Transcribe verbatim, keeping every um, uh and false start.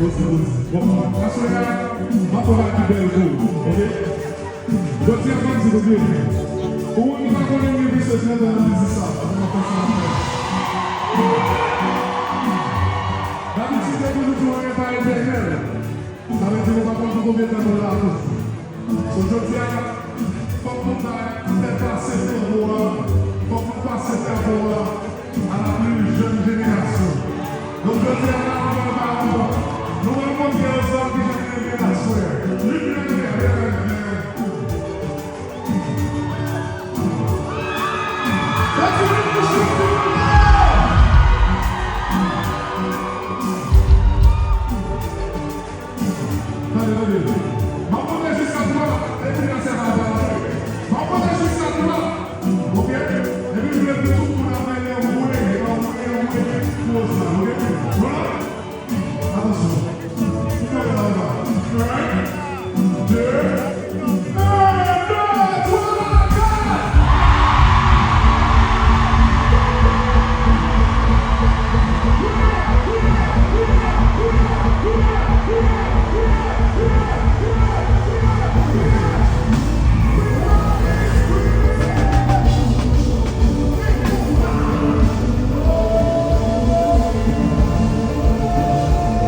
Bon, aswè a, m ap fè yon bagay ki bèl tou, oke? Jodi a, m ap di nou byen, pou moun ki pa konnen m gen plis ke trant an nan biznis sa, m ap fè sa m ap fè. Dabitid, yo toujou di yon ren pa etènèl. Sa vle di nou pa konn pou konbyen tan nou la tou. So, jodi a, fòk nou bay, fè pase flanbo a, fòk nou pase flanbo a a la pli jèn jenerasyon. Donk, jodi a, la, nou pral ba nou, nou pral montre yo sa ki jan nou renmen aswè a. Leve men yo, leve men yo. Leve men yo. Tande, tande. M ap monte jiska twa, epi nan sèman.